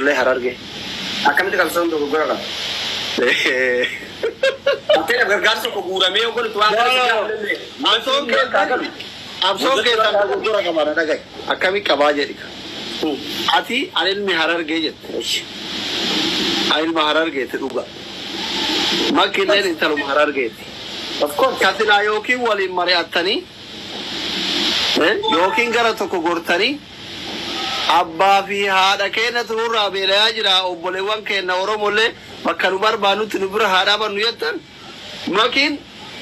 Ijoollee Harargee. Akkamitti qabsoon dogoggora qaba? Fakkeenyaaf gargaarsa tokko guuramee yoo godhutu waan kana Qabsoon keessan, qabsoon keessan dogoggora qaba, na dhaga'i. Akkami qabaa jedhi. Ati ani ilmi Harargee jette. Ani ilma Harargeeti dhuga. Makkilleen intaluma Harargeeti. Of course. Kasilaa yookiin waliin mari'attanii, yookiin gara tokko gortanii, abbaa fi haadha keenya nurraa beelayaa jira, obboleewwan keenya Oromollee bakka nu barbaannutti nu bira haa dhaabannu jettan, makiin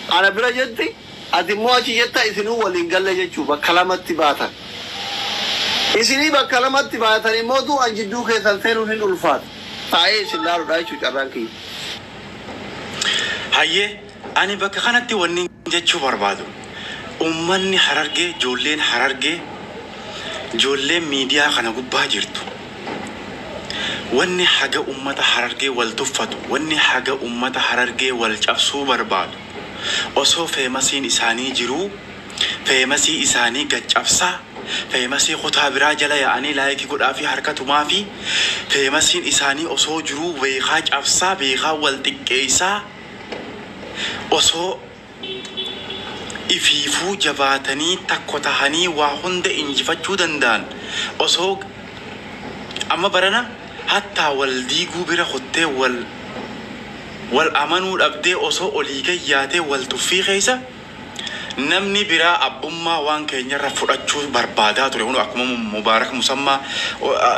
ana bira jetti, ati immoo achi jetta, isinuu waliin galle jechuu bakka lamatti baatan. Isinii bakka lamatti baatan immoo du'an jidduu keessan seenuun hin ulfaatu. Taa'ee isin laaluudha jechuu carraan kiyya. Hayyee, ani bakka kanatti wanni jechuu barbaadu, ummanni Harargee, ijoolleen Harargee, ijoolleen miidiyaa kana gubbaa jirtu, wanni haga ummata Harargee wal tuffatu, wanni haga ummata Harargee wal cabsuu barbaadu, osoo famousiin isaanii jiruu famousii isaanii gaccabsaa, famousii kutaa biraa jala yaa'anii like godhaa fi harka tumaa fi famousiin isaanii osoo jiruu beekaa cabsaa, beekaa wal xiqqeessaa, osoo ifiifuu jabaatanii takko tahanii waa hunda injifachuu danda'an, osoo amma barana hattaa wal diiguu bira kuttee, wal wal amanuu dhabdee, osoo olii gayyaatee wal tuffii keessa namni biraa abbummaa waan keenyarra fudhachuu barbaadaa ture. Kun akkuma Mubaarak Musammaa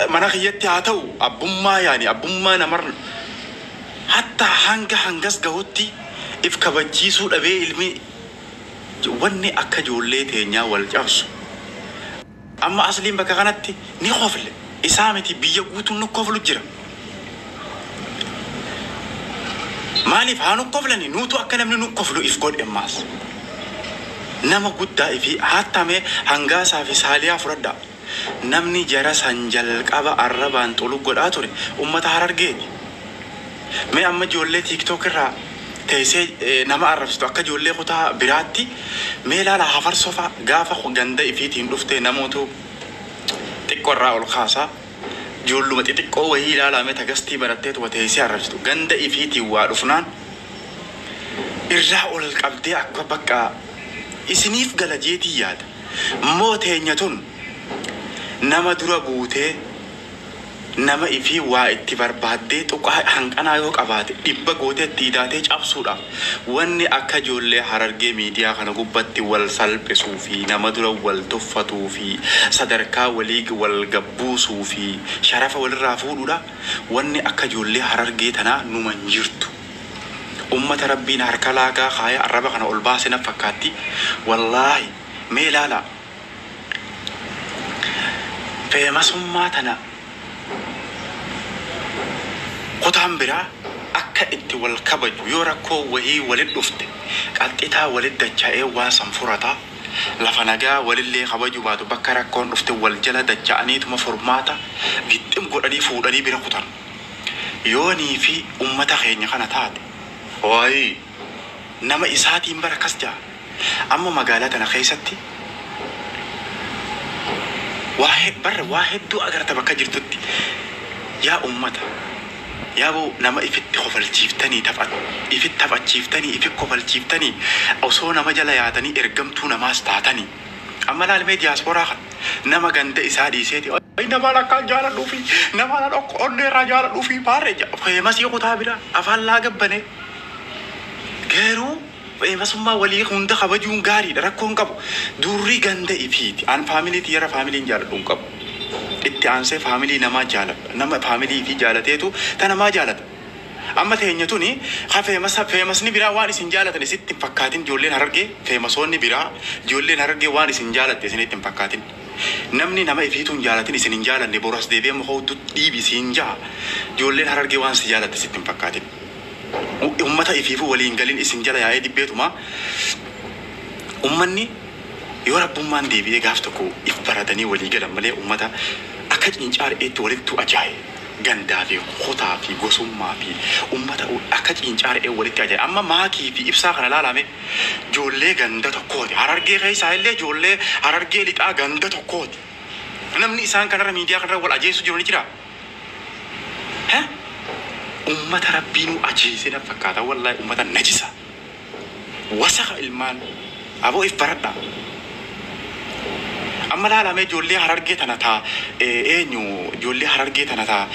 mana kiyyatti haa ta'u, abbummaa yaani abbummaa namar hattaa hanga hangas gahutti if kabachiisuu dhabee, ilmi wanni akka ijoollee teenyaa wal cabsu. Amma asliin bakka kanatti ni kofle, isaa miti, biyya guutuun nu koflu jira. Maaliif haa nu koflani? Nuutu akka namni nu koflu if godhe. Ammaas nama guddaa ifi hattame hangaasaa fi saaliyaa fudhadha. Namni jara san jalqaba arrabaan xolu godhaa ture ummata Harargeeti. Mee amma ijoollee TikTok irraa teessee nama arrabsitu akka ijoollee kutaa biraatti mee ilaala. Hafarsoo fa'a gaafa ganda ifiitiin dhuftee namootu xiqqoo irraa ol kaasaa, ijoolluma xixiqqoo wayii ilaalame tagastii baratteetuma teessee arrabsitu, ganda ifiitiin waa dhufnaan irraa ol qabdee akka bakka isiniif gala jeetii yaada. Moo teenya tun nama dura buutee, nama ifii waa itti barbaaddee tuqaa hanqanaa yoo qabaate dhibba gootee itti hidaatee cabsuudhaaf, wanni akka ijoollee Harargee miidiyaa kana gubbatti wal salphisuu fi nama dura wal tuffatuu fi sadarkaa walii wal gabbuusuu fi sharafa walirraa fuudhuudha, wanni akka ijoollee Harargee tanaa numa hin jirtu. Ummata Rabbiin harka laagaa kaaya arraba kana ol baase na fakkaatti. Wallaahi, mee ilaalaa, famousummaa tana kutaan biraa akka itti wal kabaju, yoo rakkoo wahii walit dhufte qaxxitaa walit dacha'ee waan san furataa, lafa nagaa walillee kabaju baatu, bakka rakkoon dhufte wal jala dacha'aniituma furmaata gixxim godhanii fuudhanii bira kutan. Yoonii fi ummata keenya kana taate waayii nama isaatiin bara akkas ja'a. Amma magaalaa tana keessatti waa barra waa hedduu agarta bakka jirtutti. Yaa ummata, yaa boo, nama ifitti kofalchiiftanii, tapha ifitti taphachiiftanii, ifi kofalchiiftanii, osoo nama jala yaatanii ergamtuu namaas taatanii, amma laalmee diyaasporaa kan nama ganda isaa dhiiseeti, "Ay, nama akkaan jaaladhuu fi nama onnee irraa jaaladhuu fi baarree famousii kutaa biraa afaan laa gabbane." Garuu famousummaa walii hunda kabajuun gaariidha, rakkoo hin qabu. Durri ganda ifiiti. An family tiyyarra familyn jaaladhu hin qabu. Itti aansee family namaa jaaladha. Nama family fi jaalateetu ta namaa jaalata. Amma teenya tuni ha famousni biraa waan isin jaalatan isitti hin fakkaatin. Ijoolleen Harargee, famousoonni biraa, ijoolleen Harargee waan isin jaalatte isinitti hin fakkaatin. Namni nama ifiitu hin jaalatin isin hin jaalanne, boras deebi'ee muka hudduu dhiibi isiin jaha. Ijoolleen Harargee waan si jaalatte sitti hin fakkaatin. Ummata ifiifuu waliin galin isin jala yaa'ee dibbeetuma. Ummanni yoo rabbummaan deebi'ee gaaf tokko if baratanii walii galan malee, ummata akka cincaa re'eetti walittu ajaa'e, gandaa fi kutaa fi gosummaa fi ummata akka cincaa re'ee walitti ajaa'e. Amma Maakii fi Ibsaa kana ilaalame, ijoollee ganda tokkooti. Harargee keessaa illee ijoollee Harargee Lixaa ganda tokkooti. Namni isaan kanarra miidiyaa kanarra wal ajeessu jiru ni jira. Ha? Ummata rabbiinuu ajeese na fakkaata wallaahi ummata najisa. Wasaka ilmaan aboo if baradhaa. Amma laalamee ijoollee harargee tana taa eenyu ijoollee harargee tana taa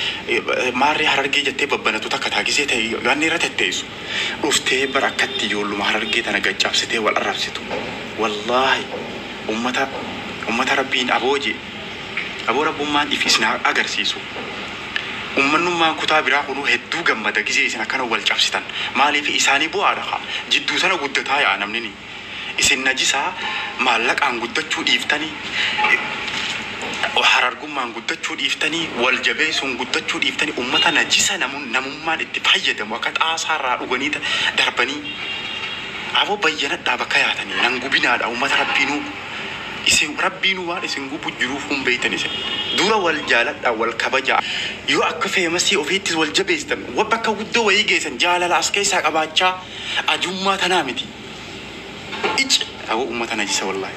maarree harargee jettee babbanatu takka taa gisee ta'e waan irra tetteessu. Dhuftee bara akkatti ijoolluma harargee tana gaccabsitee wal arrabsitu. Wallaahi ummata rabbiin aboo jee aboo rabbummaan if isin agarsiisu. Ummannummaan kutaa biraa kunuu hedduu gammada gisee isin akkana wal cabsitan. Maaliif isaanii bu'aadha haa jidduu sana guddataa yaa namni ni. Isin najisaa maallaqaan guddachuu dhiiftanii harargummaan guddachuu dhiiftanii wal jabeessuun guddachuu dhiiftanii ummata najisa namummaan itti fayyadamu akka xaasaarraa dhuganii darbanii aboo bayyanadhaa bakka yaatanii nan gubinaadha ummata rabbiinuu isin rabbiinuu waan isin gubu jiruuf hin beeytan isin dura wal jaaladhaa wal kabajaa yoo akka feemasii ofiittis wal jabeessitan bakka guddoo wayii geessan jaalala as keessaa qabaachaa ajummaa tanaa miti. Ic aboo ummata najisa wallaahi.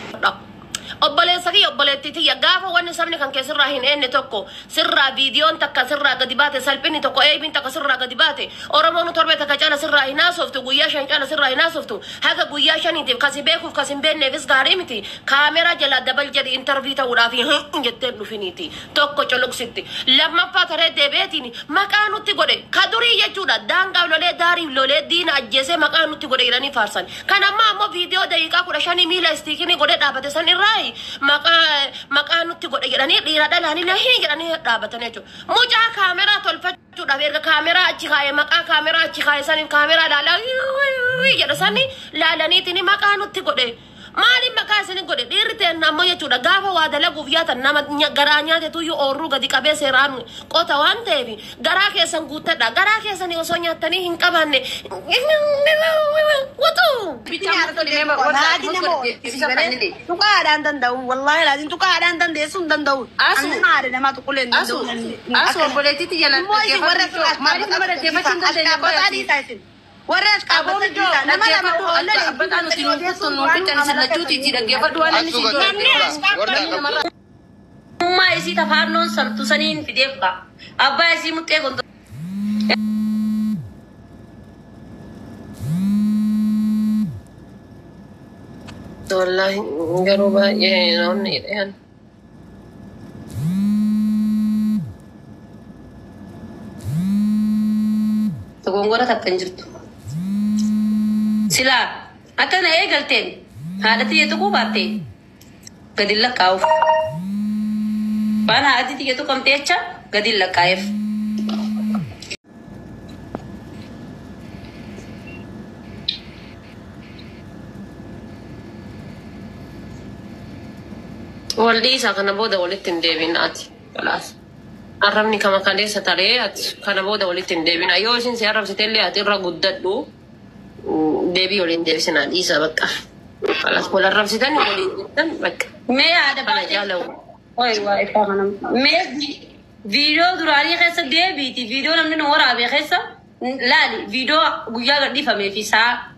Obboleessa kiyya obboleettii tiyya gaafa wanni sabni kan kee sirraa hin eenne tokko sirraa viidiyoon takka sirraa gadi baate salphinni tokko eebiin takka sirraa gadi baate Oromoon torbee takka caala sirraa hin haasoftu guyyaa 5 caala sirraa hin haasoftu haga guyyaa 5tiif kasi beekuuf kasi hin beekneefis gaarii miti kaameraa jalaa dabal jedhi intarvii ta'uudhaaf hin jetteen dhufiniiti tokko coloqsitti lammaffaa taree deebi'eetiin maqaa nutti godhe ka durii jechuudha daangaa lolee daarii lolee diina ajjeesee maqaa nutti godhe jedhanii faarsan kan ammaa ammoo viidiyoo daqiiqaa 15 miila istiikinii godhe dhaabate san irraa maqaa nutti godhe jedhanii dhiira dhalaanii hin jedhanii dhaabatan jechuudha. Mucaa kaameraa tolfachuudhaaf erga kaameraa achi kaa'e maqaa kaameraa achi kaa'e saniin kaameraa laalaa jedha sanii laalaniitiin maqaa nutti godhe. Maaliin maqaa isin godhe dhiirri ta'e ammoo jechuudha gaafa waa dalaguuf yaatan nama garaa nyaatetu iyyuu oorruu gadi qabee seeraan qota waan ta'eef garaa keessan guuttadha garaa keessanii osoo nyaattanii hin qabaanne wutu. Tuqaadhaan danda'u wallaahi laatiin tuqaadhaan dandeessuu hin danda'u. Anna haadha namaa tuqulee hin danda'u. Asu obboleettiitti jalaan dhaggeeffachuu maaliif nama dhaggeeffachuu hin dandeenye qoyati. Warra as qaabota dhiisaa nama lama akka abbataan nuti nuun kuttu nuun ficcan isin lachuuti itti dhaggeeffadhu waan inni si godhe. Ummaa isii tafaannoon sartu saniin fideef ka'a. Abbaa isii muxxee gondoo. Wallaahi garuu baay'ee namni hidhan. Dogongora takka hin jirtu. Silaa akka na eegalteen haadha xiyya tuquu baatte gadi lakkaa'uuf. Waan haadhi xiyya tuqamte jecha gadi lakkaa'eef. Wal dhiisaa kana booda walitti hin deebin ati. Kalaas. Arrabni kama kaleessa taree ati kana booda walitti hin deebina. Yoo isin si arrabsite illee ati irra guddadhu deebii waliin deebisinaa dhiisaa bakka. Kalaas wal arrabsitan waliin jettan bakka. Mee haadha Kana baatee. jaalawu. Oi waa ifaa kana. Mee viidiyoo duraanii keessa deebiiti. Viidiyoo namni nu waraabe keessa laali viidiyoo guyyaa gadhiifamee fi sa'a